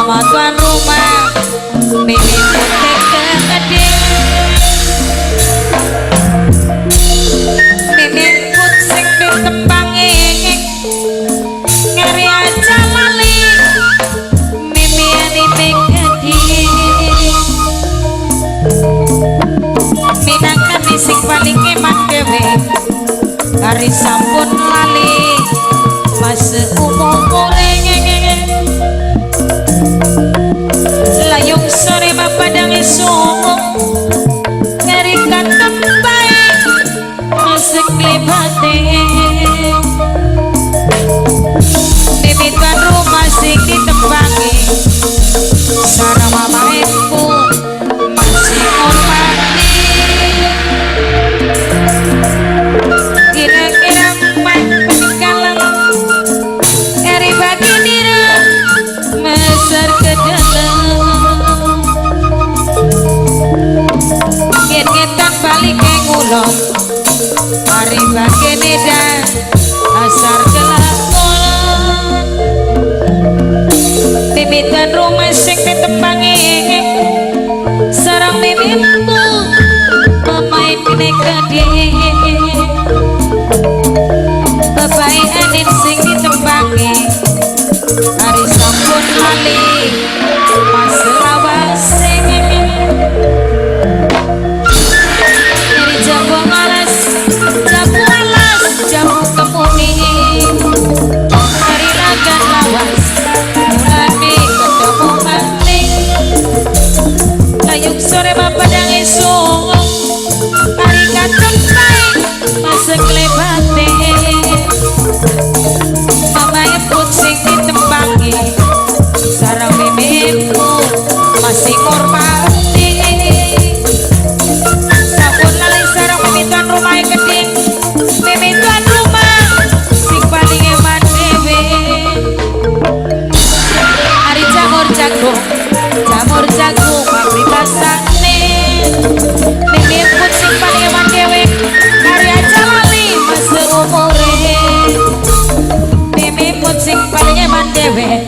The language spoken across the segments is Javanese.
Mama tuan rumah mimi putih gede, mimi put sing ditembangi ngeri aja lali mimi anime gede. Minangkane sing paling eman dhewe hari sampun lali mas umure. Layung sore mapadang esuk ngeri katon bae masuk klebate. Mimitan rumah sing ditembangi sarang mamae pun masih ngormati. Kira-kira mak peninggalan eri bagi diri mesar ke dalam. Ngetan balik ke ngulon hari bagi medan asar kelakon. Mimitan rumah sing ditembangi sarang mimimpu pemain gede. Bapak anin sing ditembangi hari sampun lali mas lawase. Nyeri jambu alas, jambu alas, jambu kemuni. Hari lagan lawas, mulane ketemu maning. Layung sore mapadang esuk hari katon bae masuk lebate. Mamae pun sing ditembangi sarang mimimu masih ngormati. Sampun lali sarang mimi tuan rumah gedhe, mimi tuan rumah sing paling eman dhewe. Hari jamur jagung, jamur jagung papribasane. Mimi pun sing paling eman dhewe hari aja lali masa umure. Mimi pun sing paling eman dhewe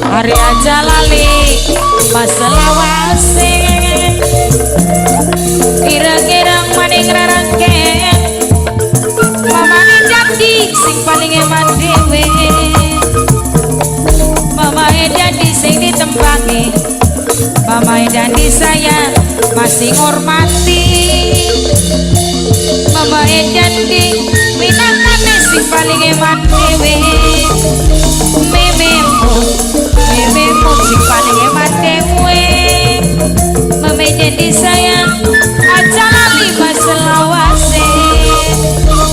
hari aja lali masa lawase. Kira-kira maning rarangken mamane dadi sing paling eman dhewe. Mamae dadi sing ditembangi, mamae dadi saya masih ngormati. Mamae dadi minangkane sing paling eman dhewe. Mememu, mememu sing paling eman dhewe. Mamae dadi sayang aja lali masa lawase.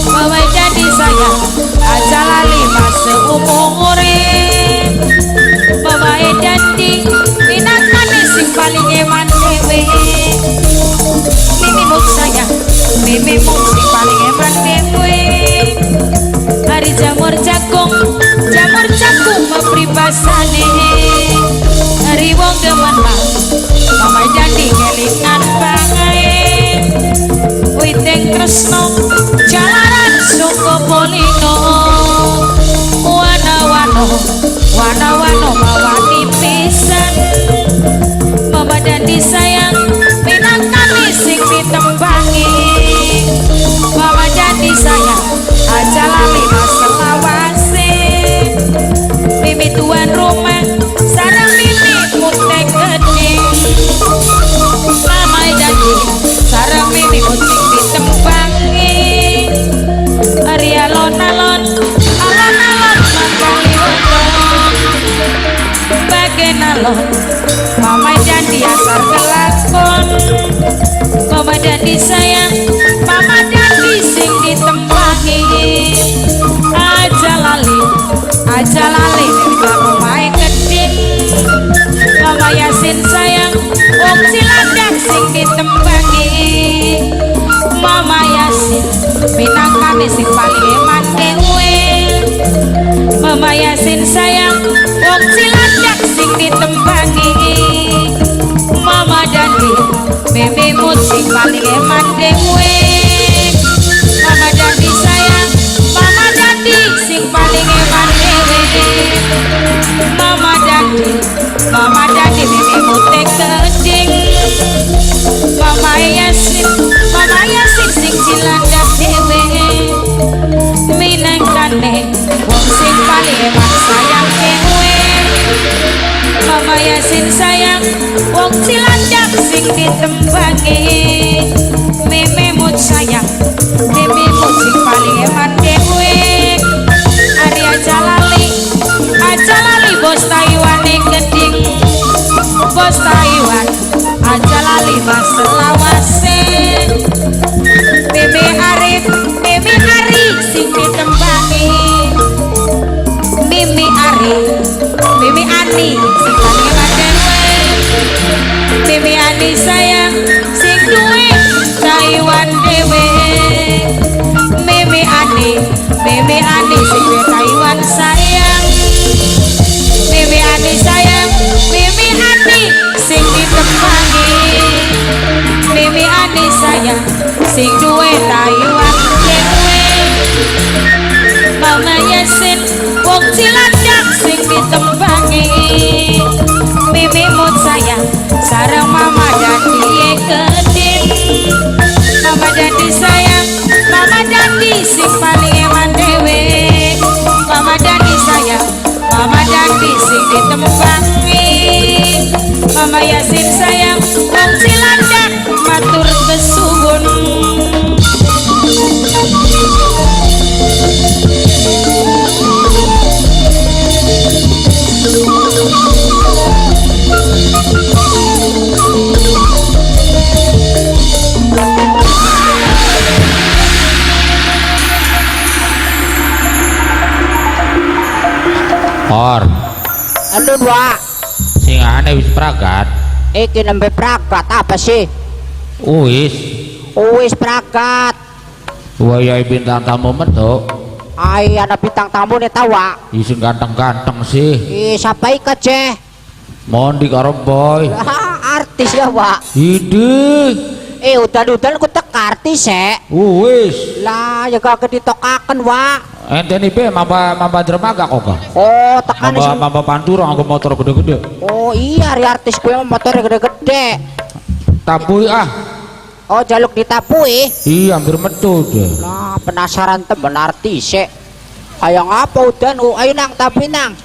Mamae dadi sayang aja lali masa umure. Mamae dadi minangkane sing paling eman dhewe. Mimimu sayang, mimimu sing paling eman dhewe. Hari jamur jagung, jamur jagung mepribasane. Hari wong demen lah, mama jadi ngelingan bangae. Witing tresno jalaran suko polino. Wana-wano, wana-wano mawani pisan. Mama dadi sayang minangkane sing ditembangi. Mama jadi sayang aja lali masa lawase. Mimi tuan rumah sarang mimi mutek gede. Mama jadi sarang mimi sing ditembangi. Ari alon-alon, alon-alon makali wetong. Bagen alon, mama jadi asar kelakon. Mama jadi sayang, mama jadi sing ditembangi. Aja lali, aja lali mama gede. Mama Yasin sayang, wong Cilandak sing ditembangi. Mama Yasin minangkane sing paling eman dhewe. Mama Yasin sayang, wong Cilandak sing ditembangi. Mama Dandi mimimu sing paling eman dhewe. Mama Dandi sayang, Mama Dandi sing paling eman dhewe. Mama Dandi, Mama Dadi Mimi Mute Keding. Mama Yasin, Mama Yasin sing Cilandak dhewe. Minangkane wong sing paling eman sayang dhewe. Mama Yasin sayang wong Cilandak sing ditembangi. Mimi Mut sayang, Mimi Mut sing paling eman dhewe. Ari aja lali, aja lali bos Taiwan ning Keding. Bos Taiwan aja lali mas selawase. Mimi Arif, Mimi Ari sing ditembangi. Mimi Ari, Mimi Ani sing paling eman dhewe. Mimi Ani sayang sing duwe Taiwan dhewe. Mimi Ani, Mimi Ani sing duwe Taiwan sayang. Mimi Ani sayang, Mimi Ani sing ditembangi. Mimi Ani sayang sing duwe Taiwan dhewe. Mama Yasin wong Cilandak sing ditembangi. Mimi Mut sayang sareng Mama Dadi Keding. Mama Dadi sayang, Mama Dadi sing paling eman dhewe. Mama Dadi sayang, Mama Dadi sing ditembangi. Mama Yasin sayang wong Cilandak matur kesuwun. Or, Aduh, Wak. Sing aneh wis pragat. Iki nembe pragat apa sih? Wis. Wis pragat. Wayahe bintang tamu metu. Ai ana bintang tamu nih ta, Wak. Sing ganteng-ganteng sih. Ih, siapa iku, Ceh? Mondi karo Boy. Artis ya, Wak. Ide. Udan-udan ku tek artis, sek. Wis. Lah, ya gak ditokaken, Wak. Enten ibe mamba dermaga kok kah? Oh, tekan mamba, mamba pantura nganggo motor gede-gede. Oh iya, ari artis kuwi motornya gede-gede. Tapui ah. Oh, jaluk ditapui. Iya, hampir metu deh. Lah, penasaran temen artis sek. Hayang apa udan? Oh, ayo nang tapui nang.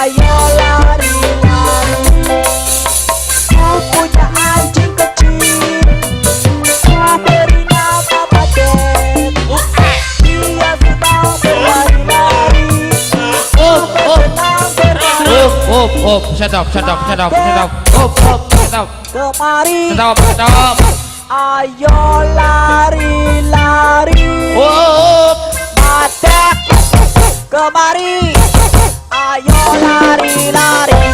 Ayo lari-lari. Ku punya anjing kecil, ku beri nama Badek. Dia senang berlari-lari, senang berlari. Up, stop, stop, stop, stop. Up, up, stop. Kemari. Stop, stop. Ayo lari-lari. Up. Badek kemari. Ayo lari-lari.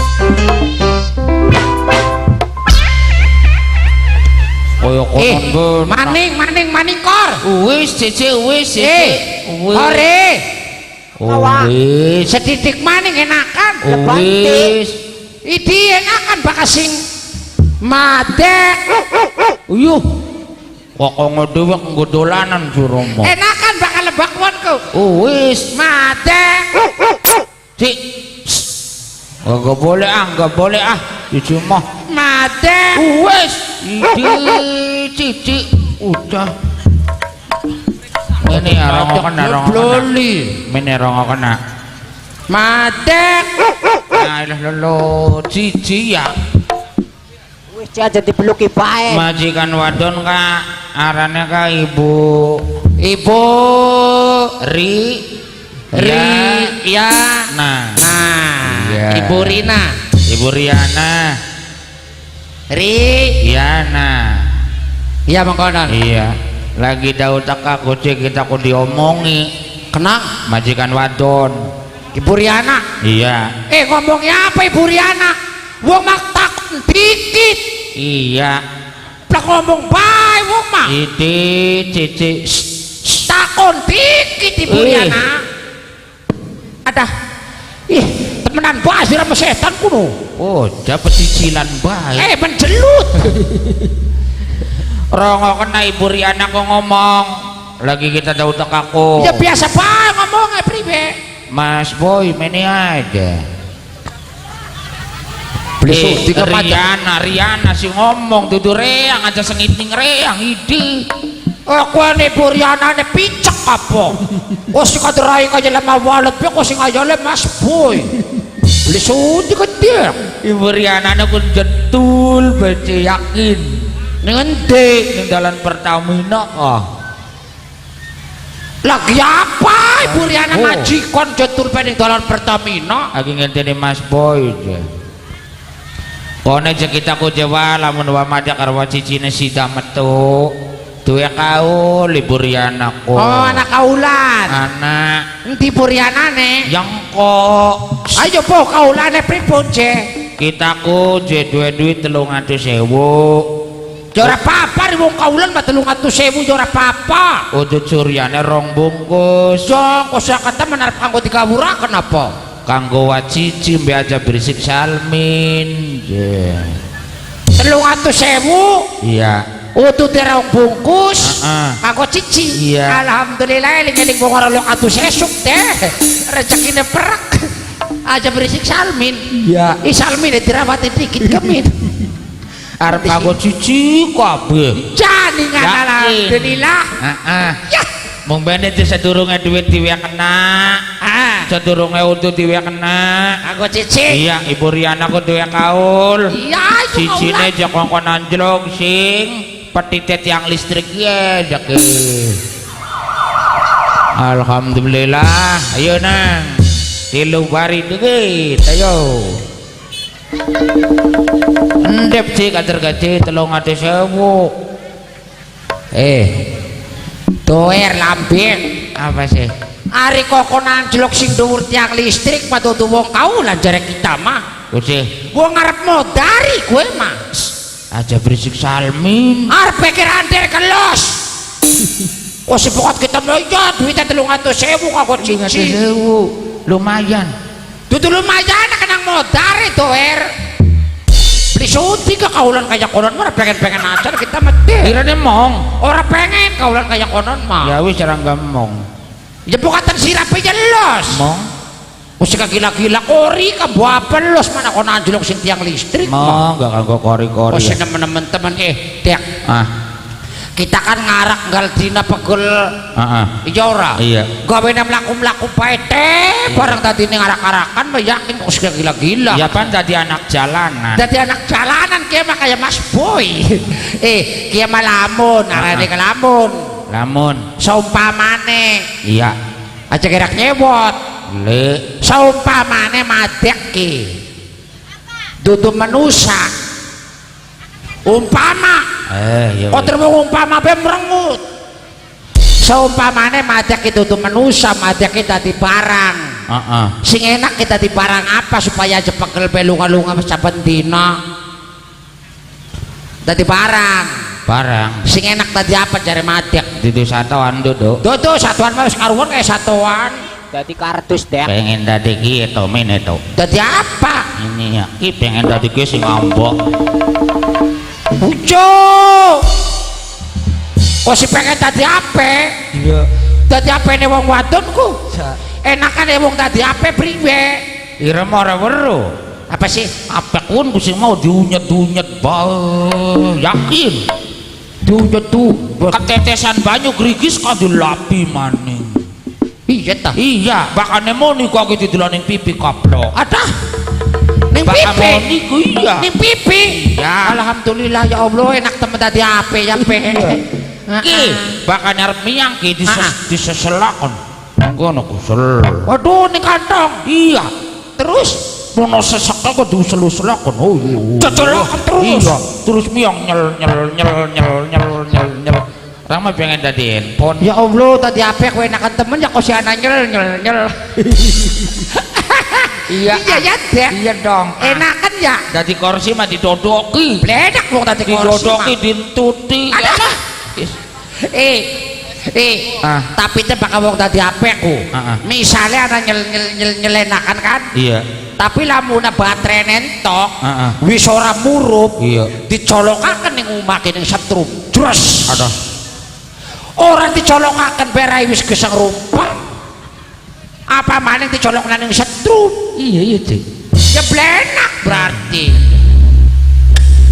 Koyo konon ben. Maning, maning, maning kor. Wis, cece, wis, cece. Ore. Wis. Setitik maning enakan. Wis. Idi enakan bakal sing madek. Uyuh. Pokoknya dewek nggo dolanan suruh. Enakan bakal bakwan ku. Oh, wis. Madek. Cik. Enggak boleh ah, enggak boleh ah. Cici mah. Madek. Wis. Iki cici udah. Ini rongo kena, rongo kena. Ini rongo kena. Madek. Nah, lho cici ya. Wis aja dibeluki bae. Majikan wadon ka arane ka Ibu Ibu Ri Ri ya. Nah. Nah, iya. Ibu Rina. Ibu Riana. Ri Riana. Iya mengkonon. Iya. Lagi daun teka kucing kita ku diomongi. Kena majikan wadon. Ibu Riana. Iya. Ngomongnya apa Ibu Riana? Wong mak takon dikit. Iya. Plak ngomong bae wong mah. Iki cici takon dikit Ibu Riana. Ada. Ih, temenan bae sira setan kuno. Oh, dapat cicilan bae. Menjelut. Rongo kena Ibu Riana kok ngomong. Lagi kita tahu tak aku. Ya biasa bae ngomongnya pribe. Mas Boy mene aja. Beli Riana, Riana sih ngomong dudu reang aja sengiting reang ide. Aku ane Ibu Riana ane picek apa? Oh sing kaderai kaya lemah walet piye kok sing ayale Mas Boy. Beli sundi gede. Ibu Riana ane kun jentul baca yakin. Ning endi? Ning dalan Pertamina ah. Lagi apa Ibu Riana majikan jentul ning dalan Pertamina? Lagi ngenteni Mas Boy. Kone aja kita ku Jawa lamun wa madya karo cicine sida metu. Duwe kaul Ibu Riana ku. Oh, anak kaulan. Anak. Endi Ibu Rianane? Yang kok. Ayo po kaulane pripun, Je? Kita ku je duwe duit 300.000. Ya ora apa-apa wong kaulan mah 300.000 ya ora apa-apa. Udut suryane rong bungkus. Jong kok sakata menarep kanggo digawuraken apa? Kanggo wacici mbek aja berisik salmin. Yeah. 300.000? Iya. Udut rong bungkus. Kanggo cici. Iya. Alhamdulillah eling-eling wong ora 200 esuk teh. Rezekine perek. Aja berisik salmin. Iya. I salmin dirawati dikit kemin. Arep kanggo cici kabeh. Janingan alhamdulillah. Heeh. Ya. Mung bene sedurunge duit diwe kena. Sedurunge untu diwe kena. Kanggo cici. Iya, Ibu Riana ku duwe kaul. Iya, cicine aja kongkon anjlok sing petitet yang listrik ya jake. Alhamdulillah. Ayo nang. Tilu bari duit, ayo. Endep sih kader gaji 300.000. Doer lambeng apa sih? Ari koko anjlok sing dhuwur tiang listrik patutu wong kaulan jare kita mah. Kuwi wong arep modari kowe mah. Aja berisik salmin. Arep pikir andir kelos. Kok si pokok kita mah ya duitnya 300.000 kanggo cici. 300.000 lumayan. Dudu lumayan kenang modari doer. Beli suti ke kaulan kayak konon mah pengen-pengen aja kita mati. Kirane mong. Ora pengen kaulan kayak konon mah. Ya wis ora gemong. Ya bukatan sirape jelos. Mong. Wis gila-gila kori kambo apa los mana kono anjlok sing tiang listrik. Mong gak kanggo kori-kori. Wis nemen-nemen temen dek. Ah. Kita kan ngarak nggal dina pegel. Heeh. Iya ora? Iya. Gawene mlaku-mlaku bae teh bareng tadi ngarak-arakan mah yakin kok sudah gila-gila. Ya pan dadi anak jalanan. Dadi anak jalanan kiye mah kaya Mas Boy. Kiye mah lamun, arane ke lamun. Lamun. Saumpamane. Iya. Aja gerak nyewot. Le. Saumpamane madek ki. Dudu manusa. Umpama. Iya. Kok terus umpama be merengut. Seumpamane madek itu tuh manusa, madek kita di barang. Sing enak kita di barang apa supaya aja pegel be lunga-lunga saben dina. Dadi barang. Barang. Sing enak tadi apa jare madek? Dudu satuan dudu. Dudu satuan mah wis karuan kayak satuan. Dadi kardus dek. Pengen dadi ki to mene to. Dadi apa? Ini ya, ki pengen dadi ki sing ngambok. Ujo. Kok si pengen dadi ape? Iya. Dadi apene wong wadon ku. Enakane wong dadi ape priwe? Ira ora weruh. Apa sih? Ape kun ku sing mau diunyet-unyet bae. Yakin. Diunyet tuh. Ketetesan banyu grigis kok dilapi maning. Iya ta? Iya, bakane moni kok didelok ning pipi kaplok. Adah. Ning pipi. Niku iya. Ning pipi. Iya. Alhamdulillah ya Allah enak temen dadi ape ya pe. Ki, bakane arep miyang ki diseselakon. Ngono kusel. Waduh ning kantong. Iya. Terus mono seseke kok diusel-uselakon. Oh iya. Cocolokan terus. Iya, terus miyang nyel nyel nyel nyel nyel nyel nyel. Rama pengen dadi handphone. Ya Allah, tadi ape kowe enakan temen ya kok si ana nyel nyel nyel. Iya. Iya ya, Dek. Iya dong. Enakan ya. Dadi kursi mah didodoki. Bledak wong dadi kursi. Didodoki dintuti. Alah. Tapi teh bakal wong dadi ape ku. Misale ana nyel nyel nyel nyelenakan kan? Iya. Tapi lamuna baterai nentok, wis ora murup. Iya. Dicolokaken ning omah ning setrum. Jres. Aduh. Orang dicolokaken berai wis geseng rumpah. Apa maning dicolokna ning setrum? Iya iya, Cik. Ya blenak berarti.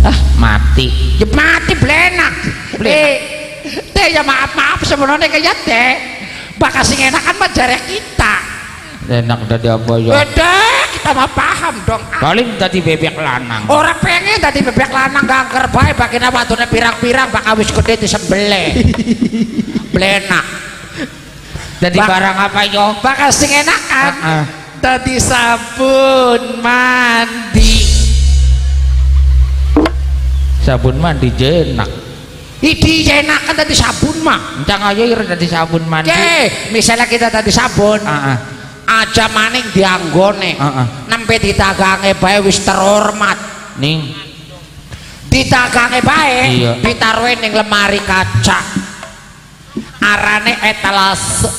Ah, mati. Ya mati blenak. Teh ya maaf-maaf sebenarnya kayak teh. Bakal sing enakan mah jare kita. Enak dadi apa ya? Beda, kita mah paham dong. Paling dadi bebek lanang. Ora pengen dadi bebek lanang gangker bae bakina wadone pirang-pirang bakal wis gede disembelih. Blenak. Dadi barang apa yo? Bakal sing enakan. Dadi sabun mandi. Sabun mandi jenak. Idi enakan dadi sabun mah. Encang ayo ira dadi sabun mandi. Oke, misalnya kita dadi sabun. Aja maning dianggone. Nembe ditagange bae wis terhormat. Ning ditagange bae ditaruhe ning lemari kaca. Arane etalase.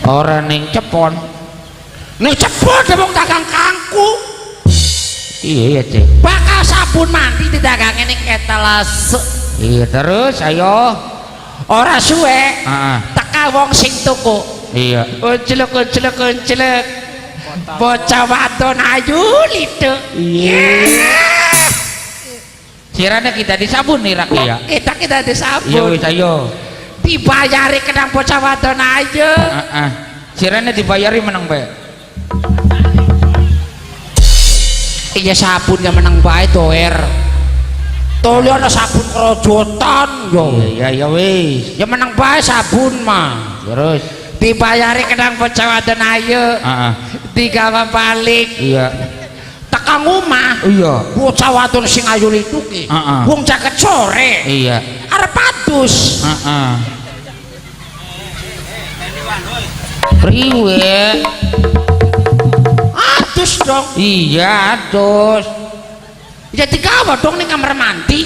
Ora ning cepon. Ning cepon wong dagang kangkung. Iya iya, Cik. Bakal sabun mandi didagange ning etalase. Iya, terus ayo. Ora suwe. Teka wong sing tuku. Iya. Unclek unclek unclek. Bocah wadon ayu litu. Iya. Kirane kita disabun nih rak ya. Kita disabun. Iya wis ayo. Dibayari kenang bocah wadon ayu. Heeh. Sirane dibayari menang bae. Iya sabun yang menang bae doer. Toli ana sabun kerojotan yo. Iya iya wis. Ya menang bae sabun mah. Terus dibayari kenang bocah wadon ayu. Heeh. Digawa balik. Iya. Tekan omah. Iya. Bocah wadon sing ayu litu ki. Wong jaket sore. Iya. Arep adus. Heeh. Priwe? Adus dong. Iya, adus. Ya digawa dong ning kamar mandi.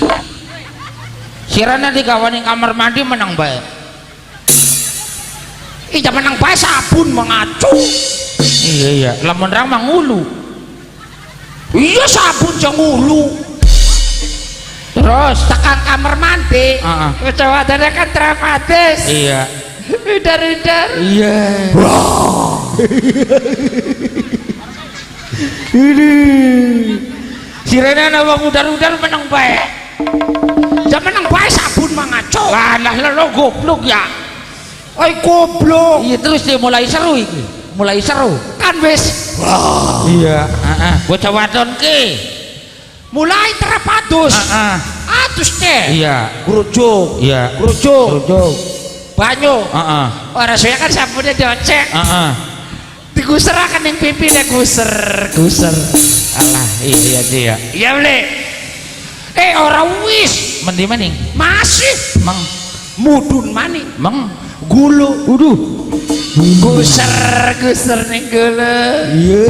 Sirane digawa ning kamar mandi menang bae. Iya menang bae sabun mengacu. Iya iya, lamun rang mah ngulu. Iya sabun jeng ngulu. Terus tekan kamar mandi. Bocah wadone kan trapades. Iya. Udar-udar. Iya. Ini. Sirene ana wong udar-udar menang bae. Ya menang bae sabun mengacu. Lah lah lo goblok ya. Oi goblok. Iya terus dia mulai seru iki. Mulai seru. Kan wis. Iya, heeh. Bocah wadon ki mulai terpadus. Heeh. Adus teh. Iya. Grujuk. Iya. Grujuk. Grujuk. Banyu. Heeh. Ora suwe kan sabune diocek. Heeh. Diguseraken ning pipine guser, guser. Alah, iya iya. Iya, Bli. Ora wis. Mendi maning? Masih. Meng mudun maning. Meng gulu. Uduh. Guser, guser ning gulu. Iya.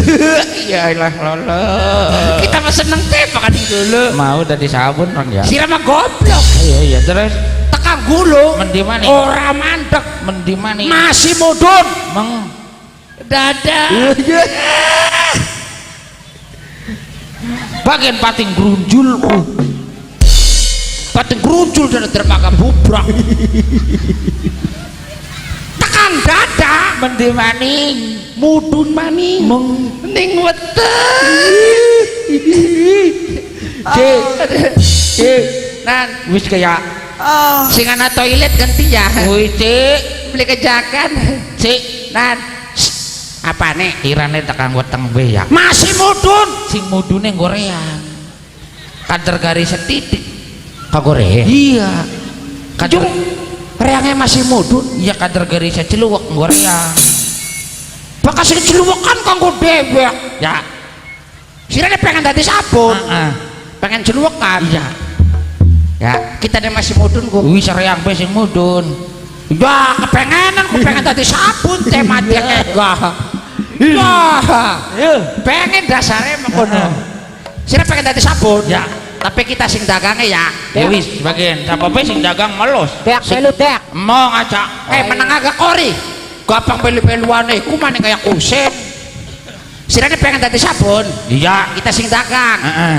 Ya ilah lolo. Kita mah seneng teh pakan ning gulu. Mau dadi sabun rong ya. Sira mah goblok. Iya iya, terus tekan gulu. Mendi maning? Ora mandek. Mendi maning? Masih mudun. Meng dada. Iya. Bagian pating grunjulku. Pating gruncul dari dermaga bubrak. Tekan dada Mendi maning. Mudun maning. Meng ning weteng. Cik. Cik. Nan Wis kaya sing ana toilet ganti ya. wis Cik. Beli kejakan. Cik. Nan. Apa nih? Kirane tekan weteng be ya. Masih mudun. Sing mudune goreang. Kader garis setitik. Kagore. Iya. Kader Jung reangnya masih mudun. iya kader garis celuwek goreang. Bakal sing celuwekan kanggo dewek. Ya. Sirane pengen dadi sabun. Heeh. Pengen celuwekan. Iya. Ya. Kita nih masih mudun kok. Wis reang be sing mudun. Ya kepengenan, kepengen dadi sabun tema dia kegah. Ya. Pengen dasarnya mengkono. Sira pengen dadi sabun. Ya. Tapi kita sing dagangnya ya. Ya wis bagian sapa be sing dagang melos. Dek melu dek. Mau ngajak. Menang agak kori. Gampang belu-beluane iku maning kaya kusen. Sirane pengen dadi sabun. Iya. Kita sing dagang. Heeh.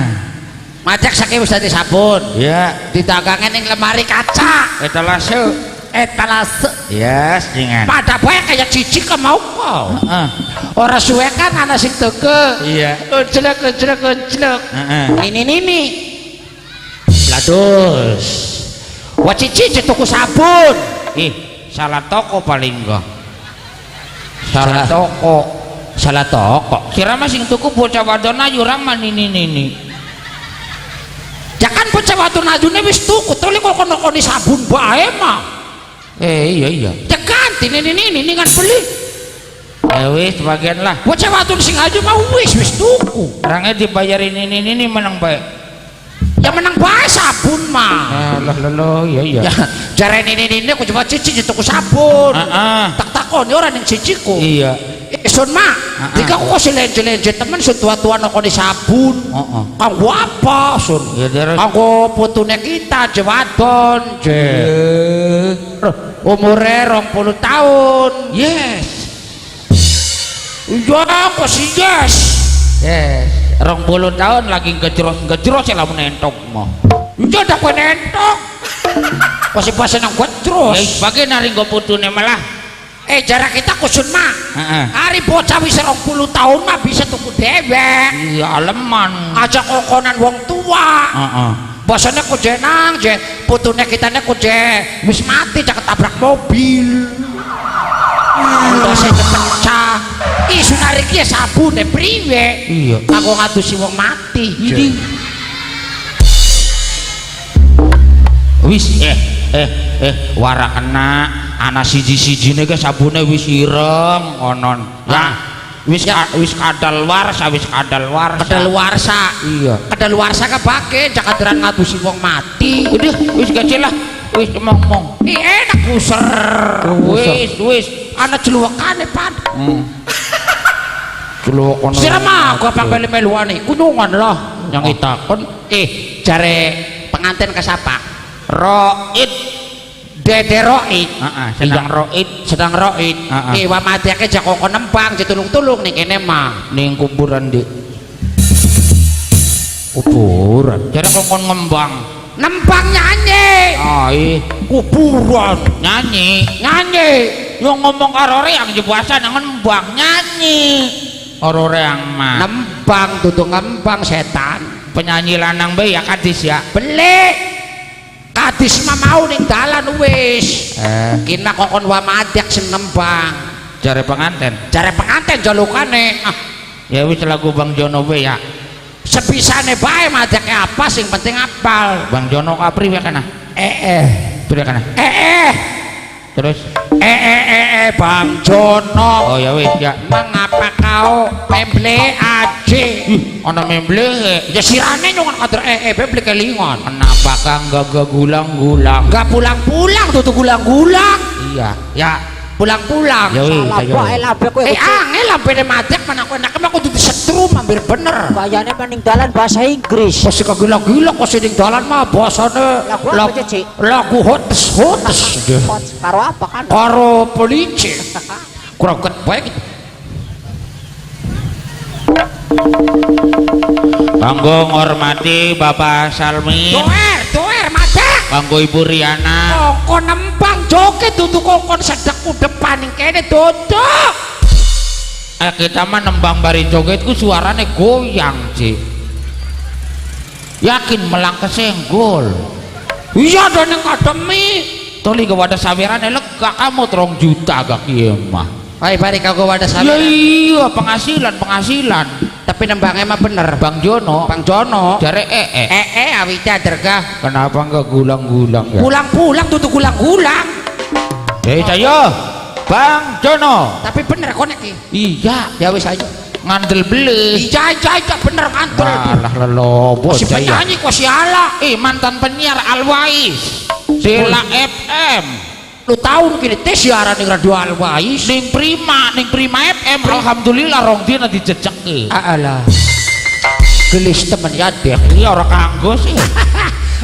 Majak saking wis dadi sabun. Iya. Didagangin ning lemari kaca. Etalase. Etalase. Yes, jangan. Pada bae kaya cici kemau kau. Heeh. Ora suwe kan ana sing teke. Iya. Unclek unclek unclek. Heeh. Ini nini. Bladus. Wah cici tuku sabun. Ih, salah toko paling enggak. Salah toko. Salah toko. Kira mah sing tuku bocah wadon ayu ramah nini nini. Ya kan bocah wadon ayune wis tuku, toli kok kono-koni sabun bae mah. Iya iya. Ya ganti nini nini ningan beli. Ya wis bagian lah. Bocah wadon sing ayu mah wis wis tuku. Orangnya dibayarin ini nini menang bae. Ya menang bae sabun mah. Alah lho iya iya. Ya jare nini nini aku coba cici tuku sabun. Heeh. Tak takoni ora ning ciciku. Iya. Sun mah, dika kok si lenje-lenje temen sun tua-tua nokoni sabun. Heeh. Kanggo apa sun? Ya terus. Kanggo putune kita je wadon je. Umure 20 tahun. Yes. Iya kok sih yes. Yes. 20 tahun lagi ngejros-ngejros ya lamun entok mah. Iya ndak kowe entok. Pasti-pasti nang gejros. Ya bagian hari nggo putune malah. Jarak kita kusun mah. Heeh. Hari bocah wis 20 tahun mah bisa tuku dewek. Iya aleman. Aja kongkonan wong tua. Heeh. Basane ku jenang je putune kitane ku je wis mati cak ketabrak mobil. Ndase pecah. Ih sunare ki sabune priwe? Iya. Kanggo ngadusi wong mati. Iki. Wis wara kena ana siji-sijine ke sabune wis ireng konon. Lah wis wis kadalwarsa, wis kadalwarsa. Kadalwarsa. Iya. Kadalwarsa kepake cakaderan ngadusi wong mati. Udah wis kecil lah. Wis mong-mong. Ih enak user. Wis wis ana jeluwekane pan. Jeluwek kono. Sira mah gua pambele-meluane kunyungan lah yang itakon jare pengantin kesapa? Roid. Dede Roid. Heeh, sedang Roid, sedang Roid. Heeh. Wa matiake jek kok nembang ditulung-tulung ning kene mah. Ning kuburan, Dik. Kuburan. Jare kok ngembang. Nembang nyanyi. Ah, ih, kuburan nyanyi. Nyanyi. Yo ngomong karo reang jebuasa nang nembang nyanyi. Karo reang mah. Nembang dudu ngembang setan. Penyanyi lanang bae ya kadis ya. Belik. Kadis mah mau ning dalan wis. Kina kokon wa madyak sing nembang. Jare penganten. Jare penganten jalukane. Ah. Ya wis lagu Bang Jono bae ya. Sebisane bae madyake apa sing penting apal. Bang Jono kapri ya kana? Priwe kana? Terus Bang Jono. Oh ya wis ya. Mengapa kau memble aje? Ana memble. Ya sirane nyungan kader memble kelingan. Kenapa kang gak gulang-gulang? Gak pulang-pulang tutu gulang-gulang. Iya, ya pulang-pulang. Ya wis, Salah bae lambe kowe. Angel lambene madek mana kowe enak mah kudu disetrum hampir bener. Kayane maning dalan bahasa Inggris. Kok sing gila-gila kok sing ning dalan mah bahasane lagu apa Cik? Lagu hotes hotes. Karo apa kan? Karo polisi. Kurang bae gitu. Kanggo ngormati Bapak Salmin. Doer, doer madek. Kanggo Ibu Riana. Kongkon nembang joget dudu kongkon sedek depan ning kene dodok. Kita mah nembang bari joget ku suarane goyang, Cik. Yakin melang kesenggol. Iya do ning akademi. Toli ke wadah sawerane lega kamu 3 juta gak kieu mah. Ayo bari kanggo wadah Ya saweran. iya, penghasilan. Tapi nembangnya mah bener. Bang Jono, Bang Jono. jare awita dergah. Kenapa enggak gulang-gulang ya? Gulang-gulang tutu gulang-gulang. Saya Bang Jono. Tapi bener kon iki. Iya, Ya wis ayo. ngandel beli. Iya bener ngandel. Alah lelobo Si penyanyi kok siala. Mantan penyiar Alwais. Sela FM. Lu tahun kini teh siaran ning Radio Alwais. Ning Prima FM. Alhamdulillah rong dina dijejeke. Alah. Gelis temen ya dek. Iya ora kanggo sih.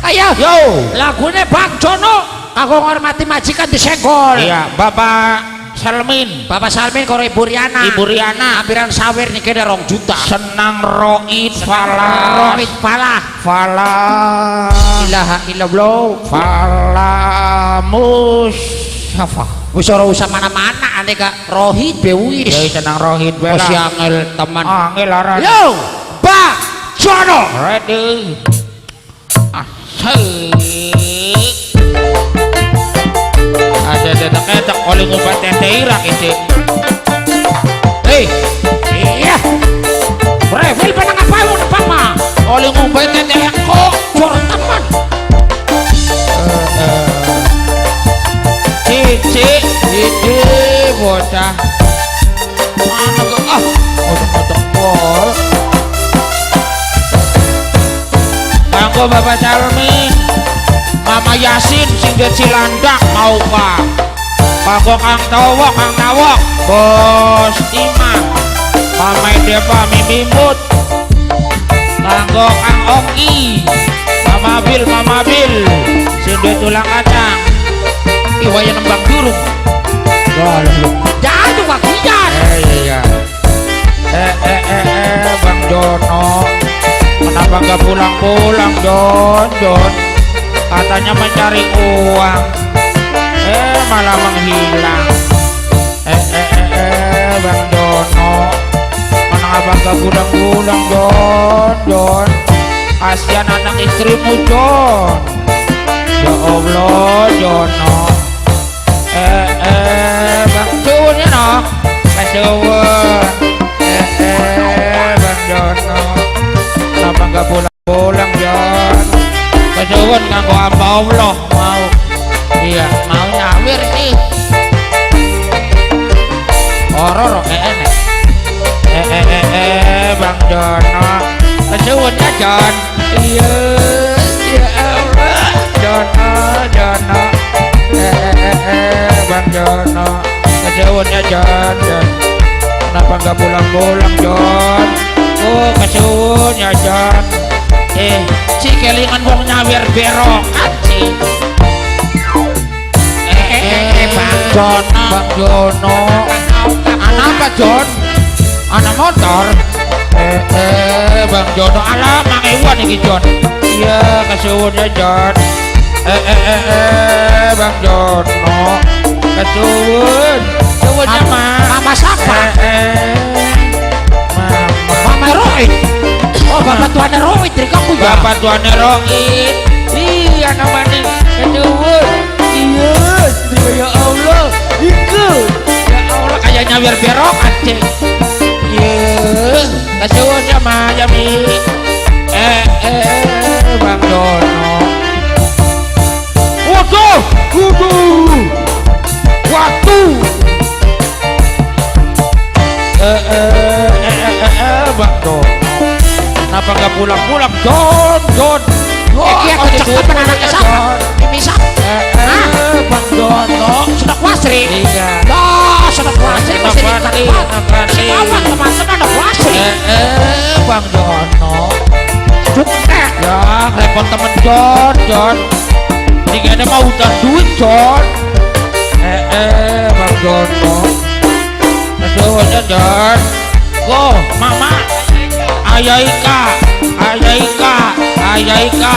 Ayo. Yo. Lagune Bang Jono kanggo ngormati majikan disenggol. Iya, Bapak Salmin. Bapak Salmin karo Ibu Riana. Ibu Riana. Ampiran sawer niki kene 2 juta. Senang roit falah. Roit falah. Falah. Ilaha illallah. Falah musyafa. Wis ora usah mana-mana ane ka rohit be wis. Ya senang rohit be Wis lah. angel teman. Angel aran. Yo, Bang Jono. Ready. Asik. Ada detek-detek oleh ngubat teh irak isi. Hei, Iya. Brewil penang apa lu nebang mah? oleh ngubat teh kok Jor teman. Cici, cici bocah. Mana kok ah, otok-otok pol. Kanggo Bapak Salmin, Mama Yasin sing Cilandak mau Pak. Kanggo Kang Tawok, Bos Imah, Mama Deva Mimimut. Kanggo Kang Oki, Mama Bil, sing tulang kacang. Iwaya nembang durung. Jangan wakian. Iya. Bang Jono. Kenapa nggak pulang-pulang, Jon? Katanya mencari uang. Malah menghilang. Bang Jono. Kenapa nggak pulang-pulang, Jon? Kasihan anak istrimu, Jon. Ya Allah, Jono. Bang Suwun ya no. Bang Suwun. Bang Jono. Kenapa nggak pulang-pulang, Jon? Bang Suwun nganggo apa Allah mau. Iya, mau nyawir sih. Horor enek. Bang Jono. Bang Suwun ya, Jon. Iya, ya Allah, Jono. Bang Jono. Kesuwun ya, Jon. Kenapa nggak pulang-pulang, Jon? Oh, kesuwun ya, Jon. Si kelingan wong nyawer berokan sih. Bang Jono, Bang Jono. Anak apa, Jon? Anak motor. Bang Jono, alah mangewan iki, Jon. Iya, kesuwun ya, Jon. Bang Jono. Kesuwun. Suwunnya, Ma. Mama siapa? Mama. Mama Roid. Oh, Bapak Tuan Roid dari kamu ya. Bapak Tuan Roid. Iya namanya. Kesuwun. Iya, ya Allah. Iku. Ya Allah kayak nyawer berokan, Cik. Iya, kesuwun ya, Ma, ya Mi. Bang Jono. Waduh, waduh. Waktu. Bang Jono. Kenapa nggak pulang-pulang, Jon? Iya, kecek temen anaknya siapa? Mimi siapa? Bang Jono. Sudah wasri. Iya. Loh, sudah wasri mesti dikat. Sekawan teman-teman udah wasri. Bang Jono. Cukek. Ya, repot temen Jon. Ini ada mau utang duit, Jon. Bang Jono. Kesuwun ya, Jon. Go, Mama. Ayah Ika, Ayah Ika, Ayah Ika.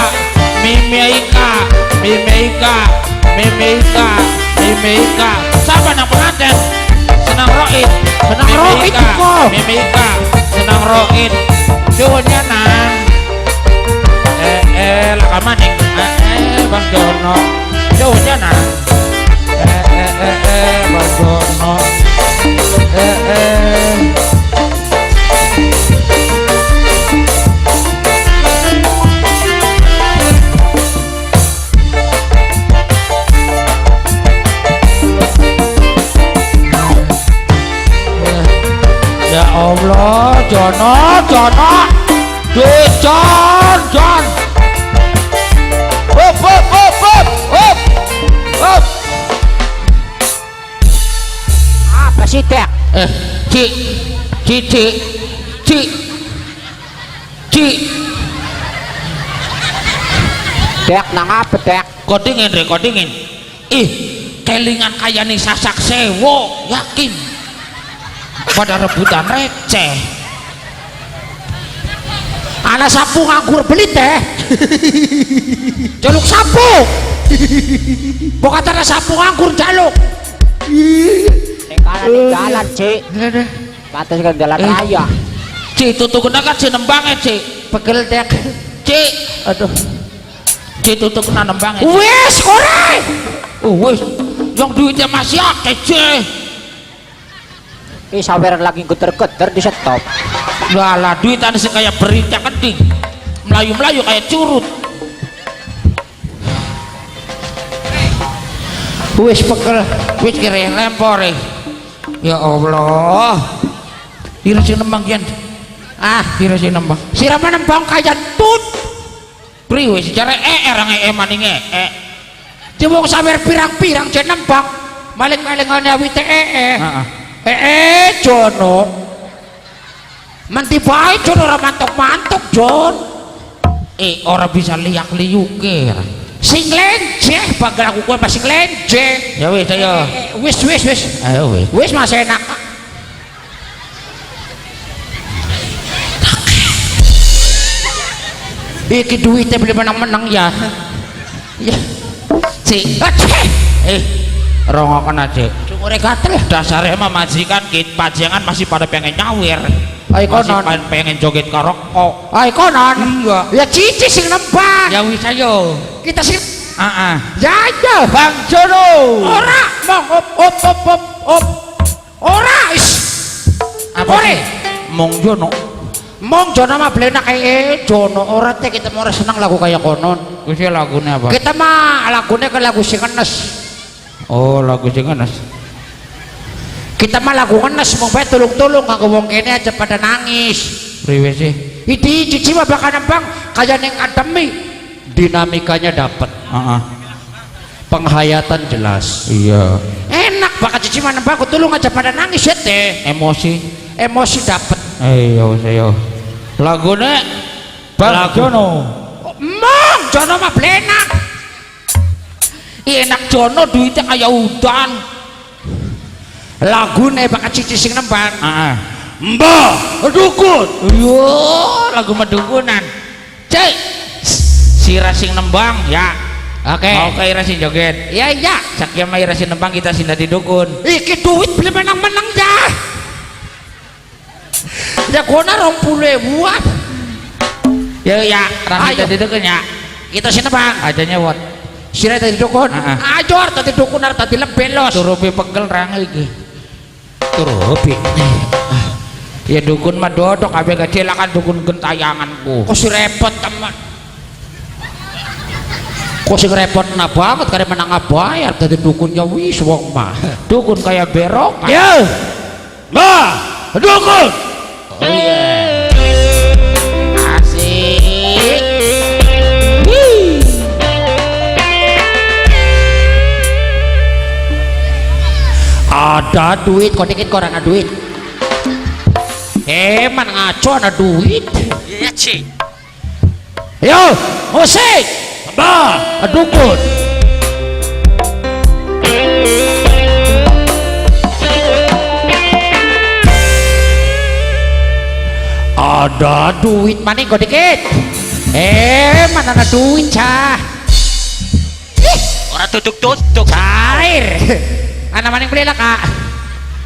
Mimi Ika, Mimi Ika, Mimi Ika, Mimi Ika. Siapa nang pengantin? Senang Roid. Senang Mimi Roid Ika, kok. Mimi Ika, senang Roid. Suwunnya nang. Laka maning. Bang Jono. Suwunnya nang. Bang Jono. Ya Allah, Jono, Jono, Duh, Jon, Jon. Hop, hop, hop, hop, hop, hop. Apa sih Dek? Ci, ci, ci, ci, ci. Dek nang apa Dek? Kodingin, recordingin. Ih, kelingan kaya nih sasak sewo, yakin. Pada rebutan receh. Ana sapu nganggur beli teh. Jaluk sapu. Bukan ada sapu nganggur jaluk. Ning kanan di jalan, Cik. Pates kan jalan raya. Cik, tutup kena kan si nembangnya, Cik. Pegel Dek. Cik, aduh. Cik, tutup kena nembangnya. Cik. Wis kore. Oh, wis. Yang duitnya masih akeh, Cik. Ini saweran lagi geter-geter di stop. Lah lah duitan sih kayak berita keding. Melayu-melayu kayak curut. Wis pegel, wis kira lempor. Ya Allah. Kira sing nembang yen. Ah, kira sing nembang. Sirama nembang kaya tut. Priwe secara erang maninge e. Di wong sawer pirang-pirang jen nembang. Maling-malingane awite ee. Heeh. Jono. Menti bae Jon ora mantuk-mantuk Jon. Ora bisa liak-liuke. Sing lenjeh bakal aku kowe masih lenjeh. Ya wis ayo. Wis wis wis. Ayo wis. Wis masih enak. Iki duitnya beli menang-menang ya. Ya. Cik. Rongokan aja. Cungure gatel. Dasarnya mah majikan kit pajangan masih pada pengen nyawer. Ayo masih konon. Pengen joget karokok. Ayo konon. Iya. Ya cici sing nembang. Ya wis ayo. Kita sing heeh. Ya ayo Bang Jono. Ora mong op op op op op. Ora is. Apa? Ore. Mong Jono. Mong Jono mah blenak Jono ora teh kita mah ora seneng lagu kaya konon. Wis lagune apa? Kita mah lagune ke lagu sing ngenes. Oh, lagu sing ngenes. Kita mah lagu ngenes mong bae tulung-tulung kanggo wong kene aja pada nangis. Priwe sih? Iki cici mah bakal nembang kaya ning akademi. Dinamikanya dapet. Heeh. Penghayatan jelas. Iya. Enak bakal cici mah nembang tulung aja pada nangis ya teh. Emosi. Emosi dapet. Iya wis ayo. Lagune Bang Jono. Mong Jono mah blenak. Enak Jono duitnya kayak udan. Lagune bakal cici sing nembang. Heeh. Mbah dukun. Iya, lagu medukunan. Cek. Sira sing nembang ya. Oke. Mau ke ira sing joget. Iya iya. Sakia mah ira sing nembang kita sing dadi dukun. Iki duit beli menang-menang ya. Ya kona 20.000. Ya ya, rame dadi dukun ya. Kita sing nembang. Aja nyewot. Sira dadi dukun. Heeh. Ayo dadi dukun arep dadi lebelos. Turupi pegel rang iki. Turupi. Ya dukun mah dodok kabeh kecilakan dukun gentayanganku. Kok si repot teman. Kok sing repot na banget karena menang bayar dadi dukun ya wis wong mah. Dukun kayak berok. Ya. Mbah, dukun. Oh iya. Asik. Wih. Ada duit kok dikit kok ada duit. Man ngaco ada duit. Iya, Cik. Yo, musik. Mbah, dukun. Ada duit maning kok dikit. Mana ada duit cah. Ora duduk-duduk. Cair. Ana maning beli lah kak.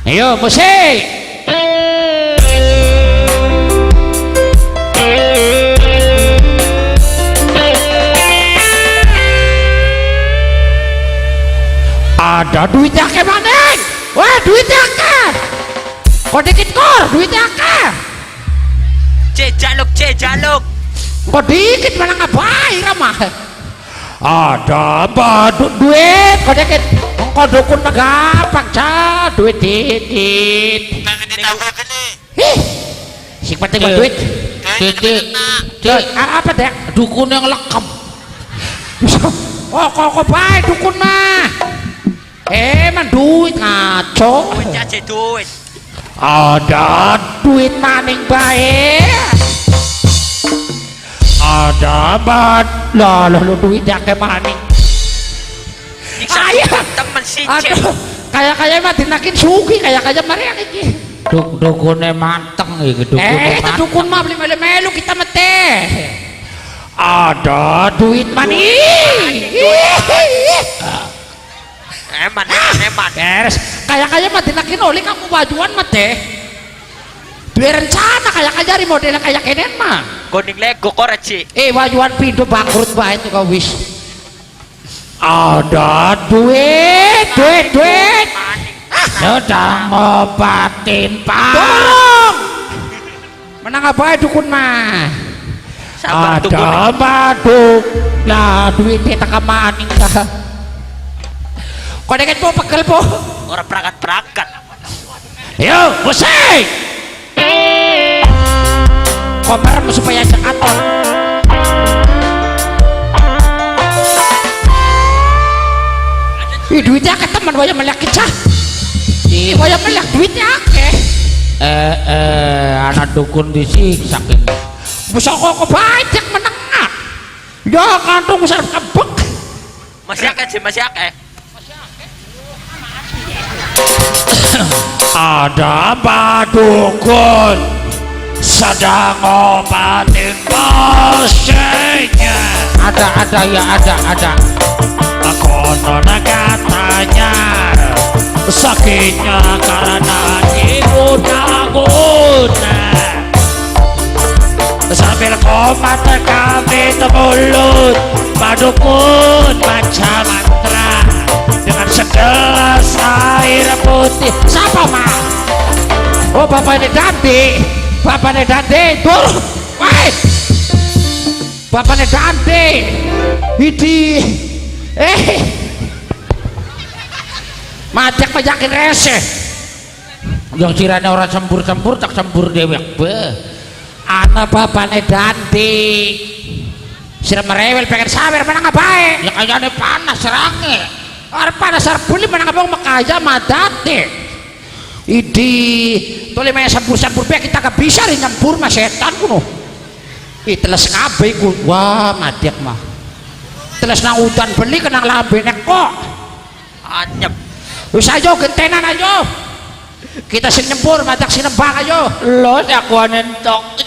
Ayo musik. Ada duitnya ke maning. Wah duitnya ke. Kok dikit kor duitnya ke. Jaluk, jaluk. Kok dikit malah ngapain ramah. Ada badut duit kok dikit. Engko dukun mah gampang cah duit dikit. Ih, sing penting mah duit. Dikit. Apa dek? Dukun yang lekem. Oh kok bae dukun mah. Man duit ngaco. Duit aja duit. Ada duit maning bae. Ada bat lah lu duit akeh maning. Ayo temen siji. Aduh, kaya-kaya mah dinakin sugi kaya-kaya mariang iki. Dukune mateng iki, dukune mateng. Dukun mah beli melu-melu kita mah teh. Ada duit maning. Eman, eman. Beres. Kaya-kaya mah dinakin oleh kamu bajuan mah teh. Duwe rencana kaya-kaya dari modelnya kayak kenen mah. Goning lego kok Ci. Wajuan pindo bangkrut bae itu kau wis. Ada duit, duit, duit. Sudah ngobatin Pak. Tolong. Menang apa dukun mah? Ada baduk. Lah duitnya tak maning ta. Kok deket po pegel po. Ora perangkat-perangkat. Yo, musik. Komer supaya cekaton. Ih duitnya akeh teman waya melek cah. Ih waya melek duitnya akeh. Anak dukun disiksa ini. Bisa kok banyak menengah. Ya kantung besar kebek. Masih akeh sih, masih akeh. Ada badukun sedang ngobatin pasiennya. Ada ya ada. Konon katanya sakitnya karena diguna-guna. Sambil komat kami temulut badukun baca mantra dengan segelas air putih. Siapa mah? Oh bapaknya Dante, bapaknya Dante, tur, wah, bapaknya Dante, idi, macak macakin rese. Yang cirane orang sempur-sempur tak sempur dewek be. Ana bapaknya Dante, sira merewel pengen sawer menang apa? Ya kayaknya panas serange. Arep panas arep beli menang apa makaya madate. Idi, tole maya sempur-sempur be kita gak bisa ri nyempur mah setan kuno. Ih teles kabeh iku. Wah, madiak mah. Teles nang udan beli kenang lambene kok. Anyep. Wis ayo gentenan ayo. Kita sing nyempur madak sing nembang ayo. Los aku nentok.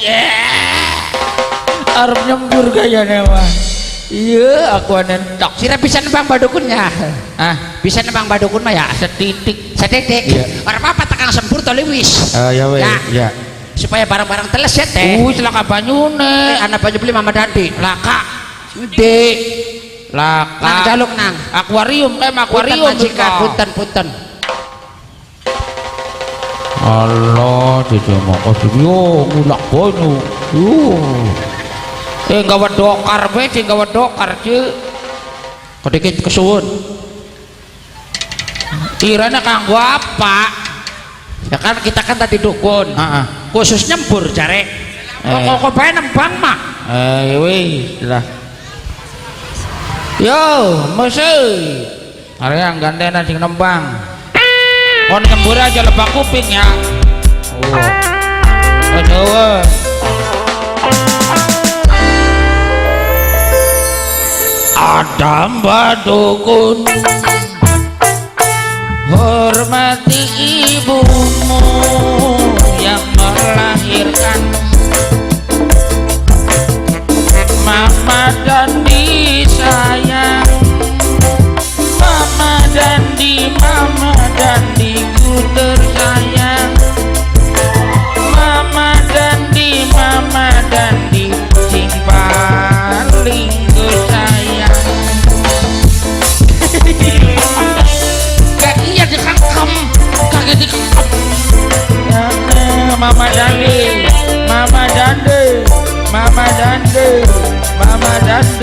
Arep nyembur kayane mah. Iya, aku nentok. Sira bisa nembang badukunnya. Ah, bisa nembang badukun mah ya? Setitik. Setitik. Iya. Ora apa-apa tekang sempur to wis. Ya wis, ya. Supaya barang-barang teles ya teh. Celaka banyune. Ana banyu beli Mama Dandi. Laka. Gede. Laka. Nang jaluk nang. Akuarium kae akuarium. Majikan punten punten. Allah, cucu moko yo ngulak banyu. Yo. Gawa dokar bae, sing gawa dokar, Cuk. Kok dikit kesuwun. Kirane kanggo apa? Ya kan kita kan tadi dukun. Heeh. Khusus nyembur jare. Kok bae nembang mah. Wis lah. Yo, musik. Arek yang gantenan sing nembang. Kon nyembur aja lebak kuping ya. Oh. Aduh. Ada mbak dukun, hormati ibumu yang melahirkan.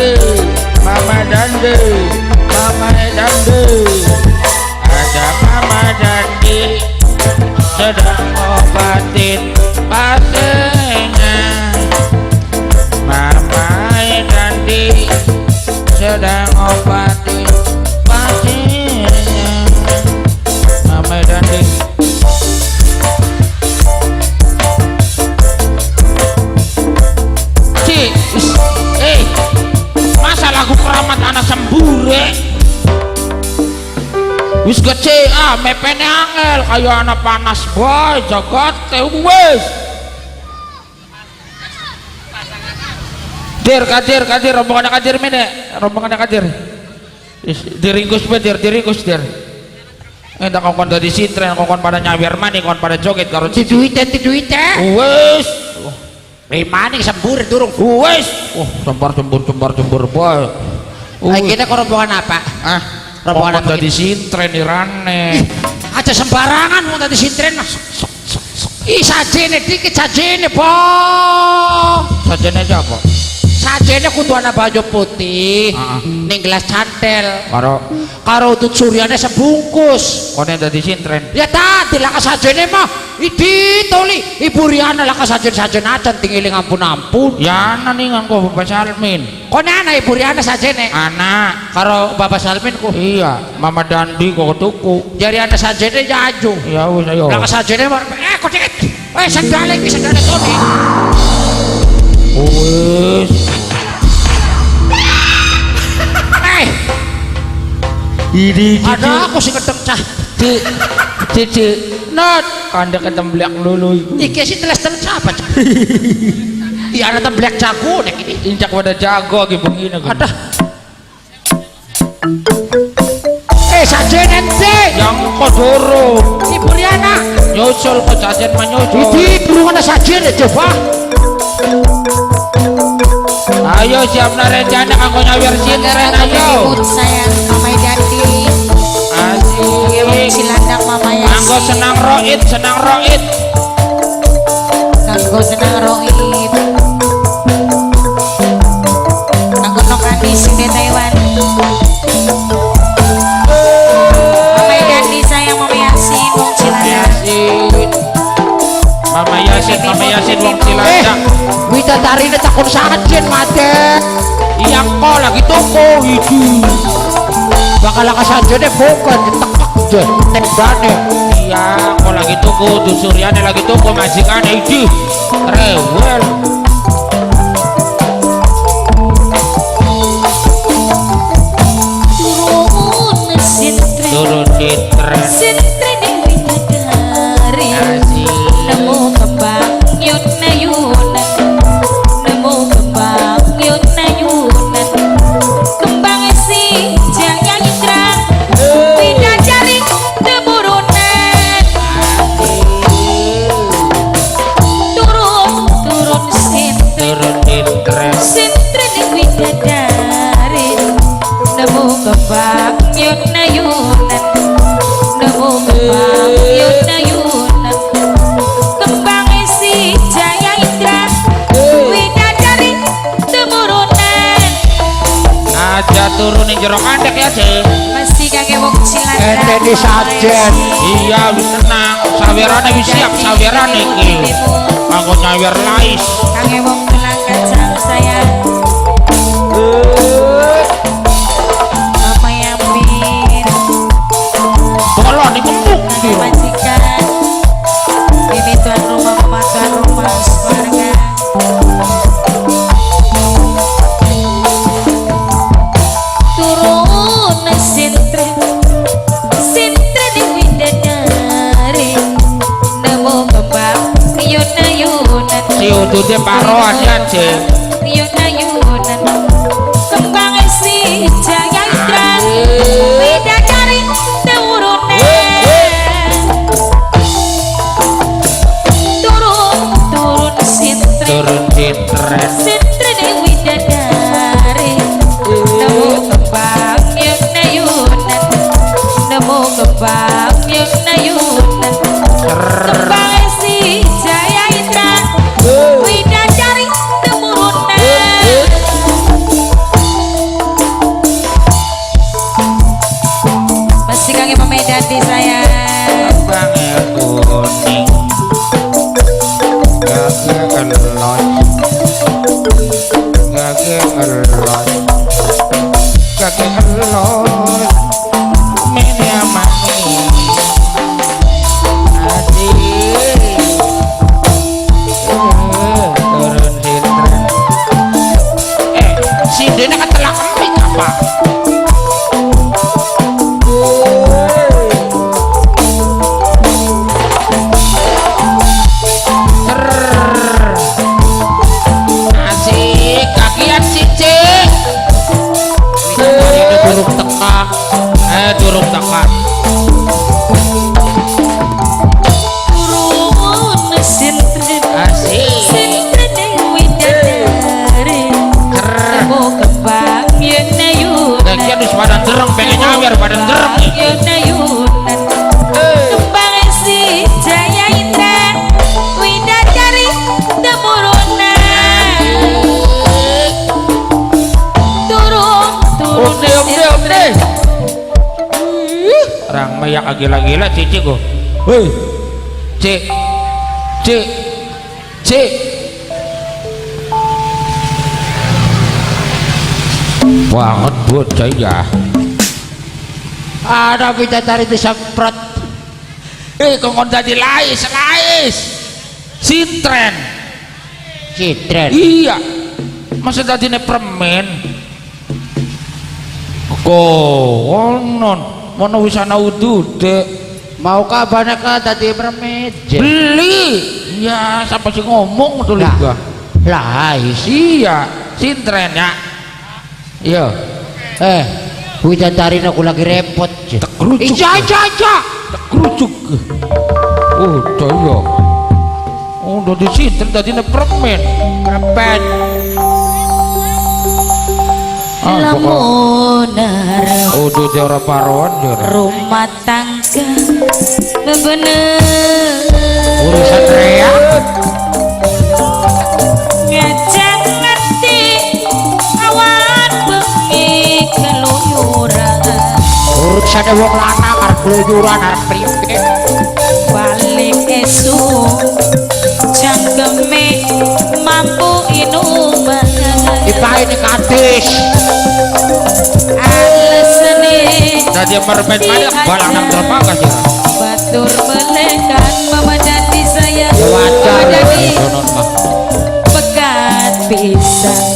Dandi, Mama Dandi, Mama Dandi. Ada Mama Dandi sedang obatin pasiennya. Mama Dandi sedang obatin pasiennya. Mama Dandi. Cik, masa lagu keramat anak sembure? Wis gece ah, mepene angel kaya anak panas boy, jagat teh wis. Dir, kadir, kadir, rombongan kadir mene, rombongan kadir. Diringkus be, dir, diringkus dir. Entak kongkon dadi sintren, kongkon pada nyawer maning, kongkon pada joget karo cici. Duite, duite. Wis. Maning sembur durung. Wis. Oh, sembur sembur sembur sembur boy. Ayo kita ke rombongan apa? Ah, rombongan dadi sintren irane. Aja sembarangan wong dadi sintren mas. Ih, sajene dikit sajene, po. Sajene apa? Sajene kudu ana baju putih, ning gelas cantel. Karo karo utut suryane sebungkus. Kone dadi sintren. Ya tadi lah sajene mah idi toli Ibu Riana lah sajen-sajen acan tingiling ampun-ampun. Ya ana ning angko Bapak Salmin. Kone ana Ibu Riana sajene? Ana. Karo Bapak Salmin ku. Iya, Mama Dandi kok tuku. Jari ana sajene ya ajo. Ya wis ayo. Lah sajene kok dikit. Sendale iki sendale Tony. Wis. Ini ada aku sing keteng cah. Cici not kandek ketemblek lulu iku. Iki sih teles-teles apa cah? Iya ada temblek jago nek iki. Incak pada jago iki begini. Ada. Sajen ente. Yang kok durung. Ibu Riana. Nyusul kok sajen menyusul. Iki durung ana sajen coba. Ayo siap rencana kanggo nyawer sintren ayo. Sayang Mama Dandi. Asik. Silandak Mama Yasin. Kanggo senang roit, senang roit. Kanggo senang roit. Kanggo nokani sing di Taiwan. Mama Dandi sayang Mama Yasin wong Cilandak. Mama Yasin, Mama Yasin wong Cilandak. Widadarine takon sajen mate. Iya kok lagi toko iki. Bakal sajene bukan ditekek je tendane. Iya kok lagi toko dusuryane lagi toko majikane iki. Rewel. Turun sintren. Turun sintren. Sintren ning widadari. Nemu kembang yun nayunan. Nemu kembang yun nayunan. Kembang si jaya indra. Widadari temurunan. Turun turun sintren. Turun sintren. Sintren ning widadari. Nemu kembang yun nayunan. Nemu kembang yun nayunan. Kembang si jaya indra. Widadari temurunan. Aja turun ning jero kandek ya, Cik. Masih kage wong Cilandak. Enteni sajen. Iya wis tenang, sawerane wis siap sawerane iki. Kanggo nyawer lais. Kage wong tulang kacang sayang. Mama Yamin. Bolon dikempuk. Kage majikan. Ini tuan rumah, mama tuan rumah keluarga. Turun sintren, sintren di widadari. Nemu kembang yun nayunan. Si udute paroan ya, Cik. Yun nayunan. Kembang si jaya indra. Widadari turunan. Turun turun sintren. Turun sintren. Sintren di widadari. Nemu kembang yun nayunan. Nemu kembang yun nayunan. Kembang si jaya indra. Widadari temurunan. Dadi sayang. Kembangnya kuning. Kaki elot. Kaki elot. Kaki elot. Mene amani. Adi. Turun sintren. Sindene kan telak kemping apa? Asik, kakian siji. Ini durung teka. Durung teka. Turun sintren. Asik. Sintren widadari. Temu kembang yen ayunan. Kakian wis pada dereng, pengen nyawer pada dereng. Yen ayunan. Kembang si Jaya Indra widadari temurunan. Turun turun Oke, oke, oke. Orang mayak gila-gila cici kok. Hei. Cik. Cik. Cik. Banget bocah ya. Ada bidadari disemprot. Kok dadi lais, lais. Sintren. Citren. Iya. Masa dadine permen. Kok onon, mono wis ana udude. Mau kabane ka dadi permen. Beli. Iya, siapa sih ngomong tuh Lah. liga. Lah, is. Iya, sintren ya. Iya. Bidadari aku lagi repot. Tekrucuk. Iya, iya, iya. Tekrucuk. Oh, iya. Oh, dadi sintren dadine permen. Permen. Ah, pokok. Lamun arep Udah ora paroan ya. rumah tangga bebener Urusan rea. Ngajak ngerti awan bengi keluyuran. Urusan wong lanang arep keluyuran arep priwe. Balik esuk cangkeme mampu inuman. Dipaeni kadis. Alesane Dadi permen banyak balang nang dermaga sih. Batur melekan Mama Dadi sayang. Ya wajar. Mama Dadi Sonon mah. pekat pisang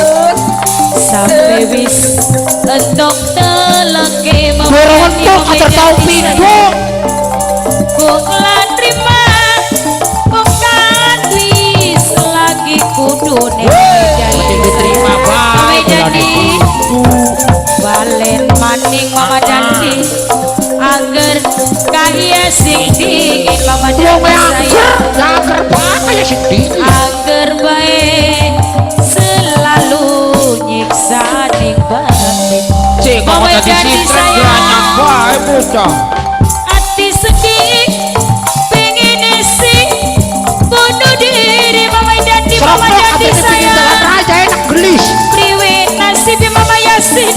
sampai wis entok teleke Mama Durung Dadi, entuk Mama atur tau Dadi pindho. sayang. Kula terima bukan wis lagi kudune Penting diterima bae Mama Dadi balen maning Mama Dadi agar kaya sing dingin Mama Wong Dadi angker, sayang angker banget ya sing dingin. agar baik selalu nyiksa ning batin. Cik, kok Mama dadi Dadi sintren sayang. geranyang bae bocah. Ati sedih pengen isi bunuh diri Mama Dadi Mama Serempet Dadi atene pinggir jalan sayang. raya enak gelis. Priwe nasib Mama Yasin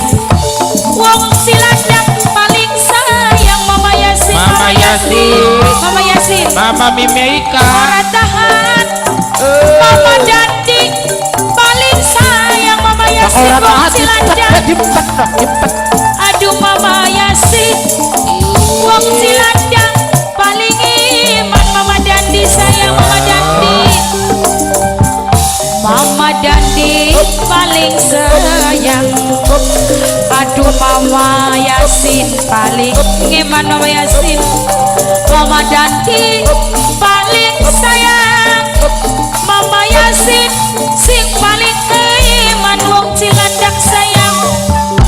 wong silandang paling sayang Mama Yasin. Mama Yasin. Mama Yasin Mama Mimika. ora tahan Mama Dadi paling sayang Mama Yasin Ora wong tahan silandang. dipet, dipet. Aduh Mama Yasin wong silandang paling iman Mama Dandi sayang Mama Dandi. Mama Dandi paling sayang. Aduh Mama Yasin paling iman Mama Yasin. Mama Dandi paling sayang. Mama Yasin sing paling iman wong cilandak sayang.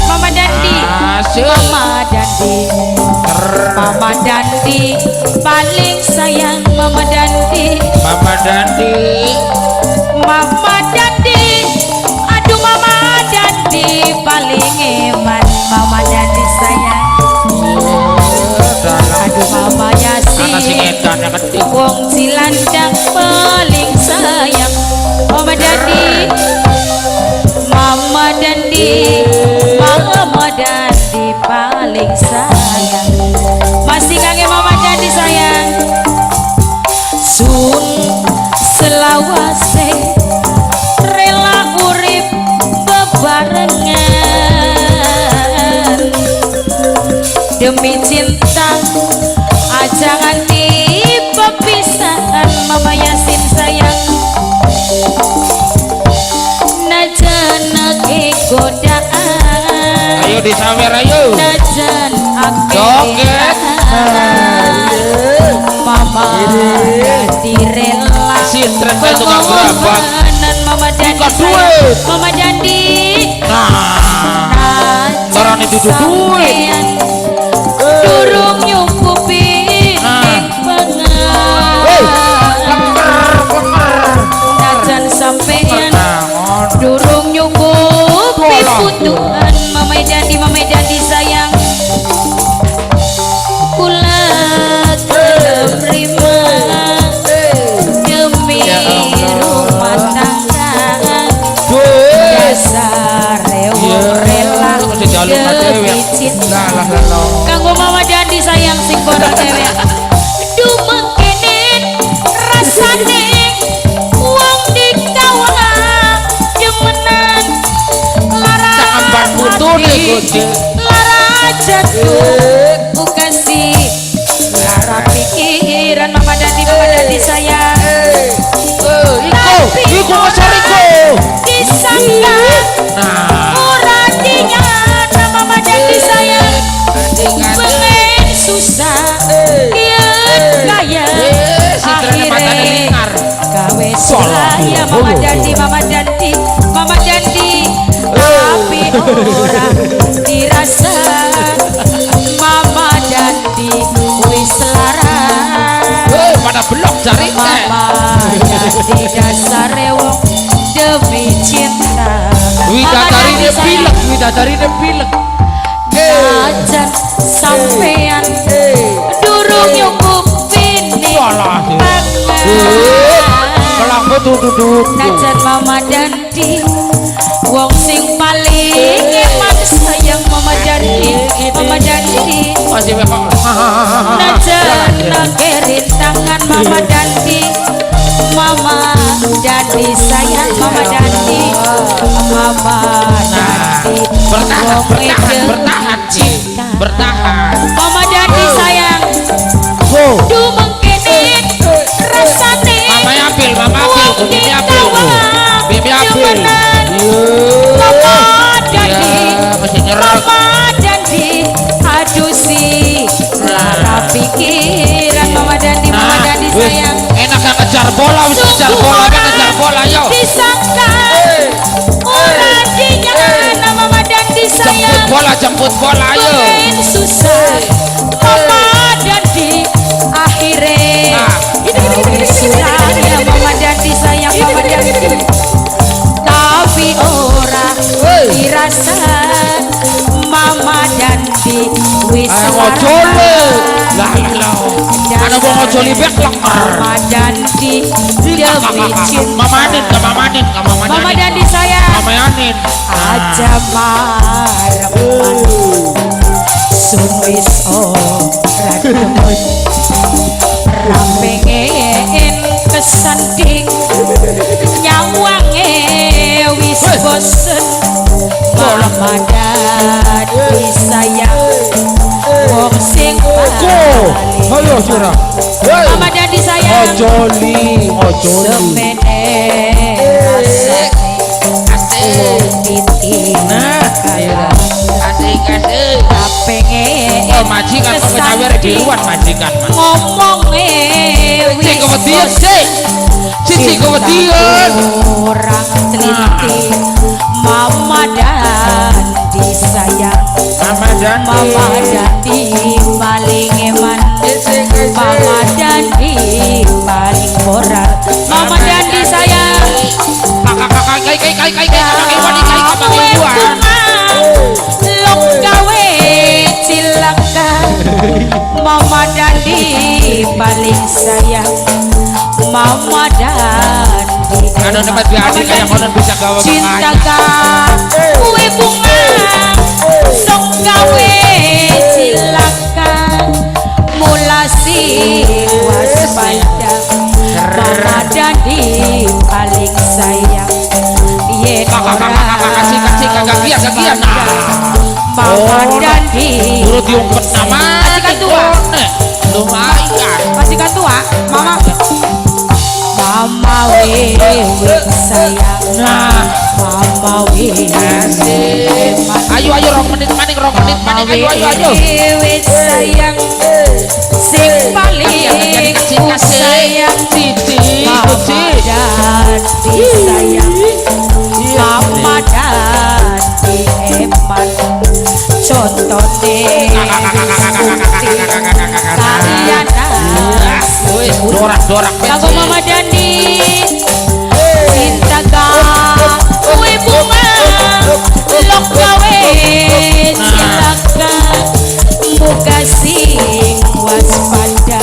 Mama Dandi. Asik. Mama Dandi. Mama Dandi paling sayang Mama Dandi. Mama Dandi. Mama Dandi. Aduh Mama Dandi paling iman Mama Dandi sayang. Aduh Mama Ana sing Yasin edan ya ketik. wong cilandak paling sayang Mama Dandi. Mama Dandi. Mama Dandi paling sayang. Masih Demi cinta aja nganti pepisahan. Mama Yasin sayang, najan ake godaan, Ayo disawer ayo. Najan ake Joget. Mama Dandi rela Sintren kayak tukang gerabak. pengorbanan. Mama Dandi Buka sayang. duit. Mama Dandi. Nah, Barang itu duit. Sampean durung nyukupi Nah. ning pangan, najan sampean Nah, ngono. durung nyukupi Walah. putuan. Mama Dandi, Mama Dandi sayang, kula gelem rima demi Ya Allah. rumah tangga. Duit. Dasare wong Iya. rela Mesti jaluk dhewe. demi cinta. Lah lah lah lah. Kanggo Mama Dandi sayang sing kono dhewe. Dumengkene rasane wong dikawal demenan, lara Cakapan putune ati, gede. Lara jantung bukan sih lara pikiran. Mama Dandi, Mama Dandi sayang. Eh, iko, iko ngesor iko. Disangka Nah, ora dinyata. Mama Dandi sayang, pengen susah yen kaya, Eh, sintrene matane akhire lingar. gawe sulaya. Mama Dandi, Mama Dandi, Mama Dandi, tapi ora dirasa. Mama Dandi wis lara. Eh, pada blok cari teh. Mama Dandi dasare wong demi cinta. Mama Widadarine Dandi sayang. pilek, widadarine pilek. Najan sampean durung nyukupi ning Walah. pangan, Kelangku tuh. najan Mama Dandi wong sing paling eman sayang. Mama Dandi, Mama Dandi. Masih kok. Najan akeh rintangan. Mama Dandi, Mama Dandi sayang. Mama Dandi, Mama Dandi. Bertahan, Wong bertahan, demi bertahan, Ci. cinta. Bertahan. Mama Dandi sayang. Go. Dumengkene rasane Mama ambil, mama ambil, wong bimi ambil. dikawal Bimi ambil. demenan. Iya. Mama Dandi, Iya, masih nyerot. Mama Dandi, aduh sih lara pikiran. Mama Dandi, Mama Nah, Dandi wis, sayang. enak gak ngejar bola, wis ngejar Sungguh bola, ora ngejar bola, yo. disangka ora dinyana. Mama Dandi Jemput sayang, bola, jemput bola, ayo. pengen susah Mama Dandi akhire Nah. gawe sulaya. Mama Dandi sayang, Mama Dandi, tapi ora dirasa. Mama Dandi wis Ayo lara. ngojole. Lah lah lah. Ana wong ngojoli bek lenger. Mama Dandi demi cinta. Mama Anin, ke Mama Anin, ke Mama Mama Anin. Dandi sayang. Mama Anin. Aja marem, sun wis ora demen, ra pengen kesanding, nyawange wis bosen. Mama Dandi sayang wong sing Go. paling Ayo Sira. Hey. Mama Dandi sayang. Ojoli, ojoli. Semene rasane wong titi Nah, kalah. Asik, asik. Pengen Oh, majikan kok nyawer biruan majikan, Mas. ngomonge Cik wis kewedian, cik. Cik kewedian. Orang teliti. Mama Dandi sayang. Mama Dandi. Mama Dandi paling eman. Mama Dandi paling moral. Mama Dandi sayang. Kakak kakak kai kai kai kai kai kai kai kai kai Kowe kai. Bunga lok gawe cilaka. Mama Dandi paling sayang. Mama Dandi. Anu tempat biasa kayak konon bisa gawe Cinta ka kue bunga sok gawe cilaka, mula sing waspada. Mama Dandi paling sayang yen Kakak, ora kakak, kakak, kasih, kasih, kakak, kia, kakak, kia. Nah. Mama Oh, Dandi Turut diungkep nama wewe sayang. Nah, Mama wewe. Asik. Ayo ayo 2 menit maning, 2 menit maning, ayo ayo ayo. Wewe sayang sing paling ku sayang. Cici, Mama Cici. Dandi sayang, Mama Dandi eman, contone bukti kalian. Wis dorak-dorak. Kanggo Mama Dandi, cinta gawe bunga lok gawe cilaka, muga sing waspada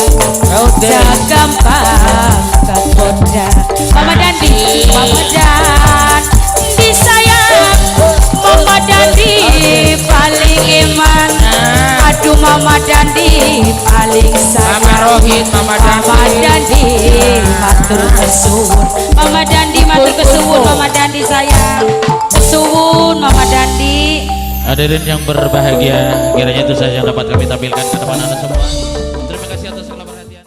gampang kagoda. Mama Dandi, Mama Dandi sayang, Mama Dandi paling iman. Aduh, Mama Dandi paling sayang. Mama Rohit, Mama Mama Dandi. Dandi matur kesuwun. Mama Dandi matur kesuwun. Mama Dandi sayang, kesuwun Mama Dandi. Hadirin yang berbahagia, kiranya itu saja yang dapat kami tampilkan ke depan Anda semua.